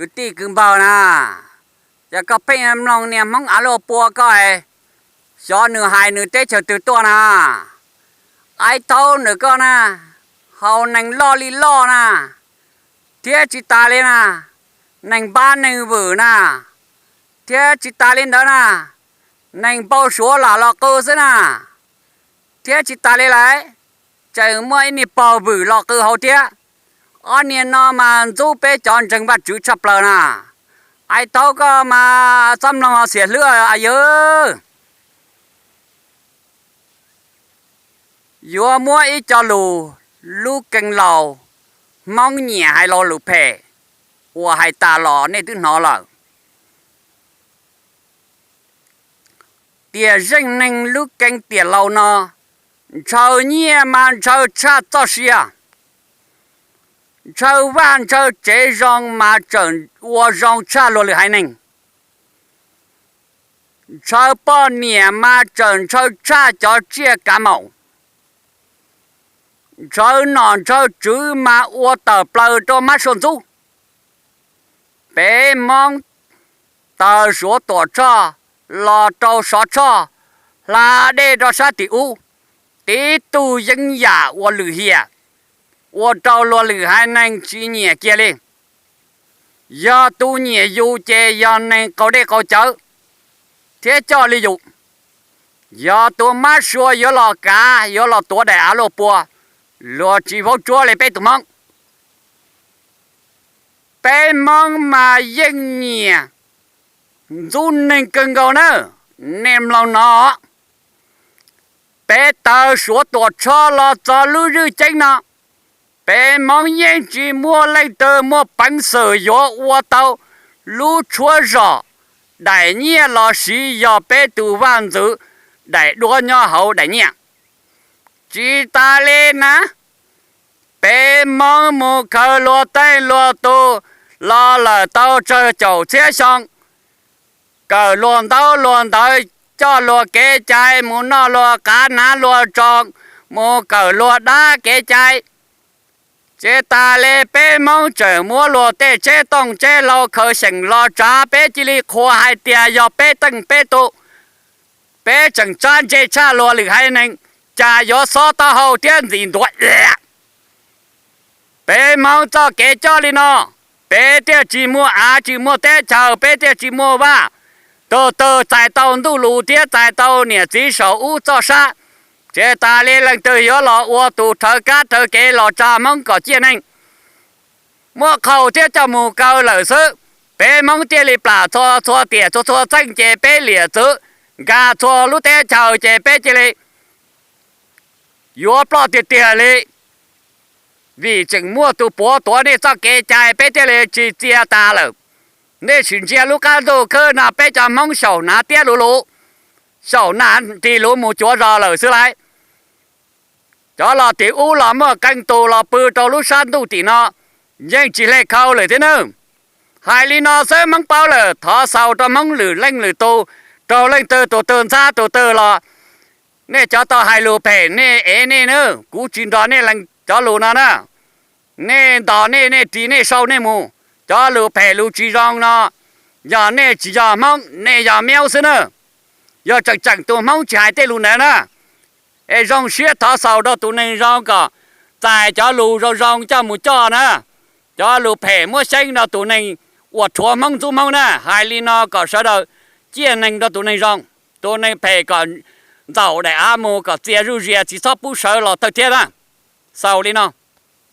Kwv tij kwv npawg na, yog koj pheej mloog niag Hmoob Av Luaj Pua koj, xyov nws hais nws teb chaws twg tuaj na. Aib Taub ntawm koj na, haus neeg loj li loj na, thiab tsis tas li na, neeg npab neeg vwm na, thiab tsis tas li ntawd na, neeg npau suav lam los qw xwb na, thiab tsis tas li lawm, tseem muaj ib niag pog vwm los qw hauv thiab. Ob niag no mas ntxub peb cov ntseeg Vajtswv tshaj plaws na. Aib Taub koj mas txhob mloog xiam hlwb a yawg. Yuav muab ib co lus lub keeb laus Hmoob nyiam hais lo lus phem uas hais tas los nej twb hnov lawm. Tiam zeej neeg lub keeb tiam laus no, ntshaw nyiaj mas ntshaw tshaj txoj sia, ntshaw vaj ntshaw tsev zoo mas tseem ua zoo tshaj luag lwm haiv neeg, ntshaw poj niam mas tseem ntshaw tshaj cov tsiaj kav maum, ntshaw nom ntshaw tswv mas ua tawm plaws rau mab sua ntxub. Peb Hmoob taws Suav Tuam Tshoj los rau Sov Tshoj, hla dej rau sab tim ub, tib tug yeeb yam ua lwm hiam, ua rau luag lwm haiv neeg tsis nyiam kiag li. Yog tus nyiam yus ces yog neeg qaug dej qaug cawv thiab coj li yus. Yog tus mab sua yuav los kav yuav los tuav daim av luaj pua, luag tsis vaub tsuab li peb tus Hmoob. Peb Hmoob mas yeej nyiam ntxub neeg kawg nkaus na. Nej mloog no, peb taws Suav Tuam Tshoj los txog lub zwj ceeb no, peb Hmoob yeej tsis muaj leej twg muaj peev xwm yuav ua tau lub tshuab zom daim nyiaj los siv yog peb tus vaj ntxwv daim duab nyob hauv daim nyiaj. Tsis tas li na, peb Hmoob mus khaws luag tej luag tus los lawm tau tsawg caum txhiab xyoo, kawm luag ntaub luag ntawv, coj luag kev cai, mus noj luag qav hnav luag tso, mus kawm luag dab kev cai. Tsis tas li peb Hmoob tseem muab luag tej tsheb tooj tsheb hlau khaws xyeem los tsav, peb cia li qhuas hais tias yog peb teej peb tus, peb tseem tsab ntse tshaj luag lwm haiv neeg, cas yuav xob taub hau thiab ntxim ntuav. Peb Hmoob txoj kev coj li no, peb thiaj tsis muaj av tsis muaj teb chaws, peb thiaj tsis muaj vaj. Tus twg txais tau ntuj lus thiab txais tau niam txiv saum ub txoj sab, tsis tas li leej twg yuav los ua tus rhawv kab rhawv kev los tsa Hmoob kom ciaj neeg, muab qhau thiab coj mus kaw lawm xwb. Peb Hmoob thiaj li plam txhua txhua tiam txhua txhua txeej ces peb liam txwv, nkag txhua lub teb chaws ces peb cia li yuav ploj tiag tiag li. Vim tseem muaj tus puav tuav nej txoj kev cai peb thiaj li tsis txia tas lawm. Nej sim ntsia lub qab ntuj khwb no peb cov Hmoob xyaum hnav tiab lus lus, xyaum hnav nrig lus mus cuav zos lawm xwb lauj. Cov los tim ub los muaj qee tus los pw rau lub sab ntuj tim no, yeej tsis hle khau lawm thiab nawb. Hais li no xwb Hmoob paub lawm, thov xaus rau Hmoob lwm leej lwm tus, raug leej twg tus twg ntxhab tus twg los nej cov tau hais lus phem nej ev nej nawb, kuv tsis nrog nej lees cov lus no na. Nej ntos nej, nej ris nej sau nej mus. Cov lus phem lus tsis zoo no, yog nej tsis yog Hmoob, nej yog Miaub xwb na. Yog tseem tseem tus Hmoob tsis hais tej lus ntawd na. Es zoo siab thov xaus rau tus neeg zoo kom txais cov lus zoo zoo coj mus coj na. Cov lus phem muab xyeeb rau tus neeg uas rhuav Hmoob ntxub Hmoob na. Hais li no kom sawv daws ciaj neeg rau tus neeg zoo, tus neeg phem kom ntxaum daim av mus kom txia zuj zus tsis txhob pub sawv los thawj thiab na. Xaus li no.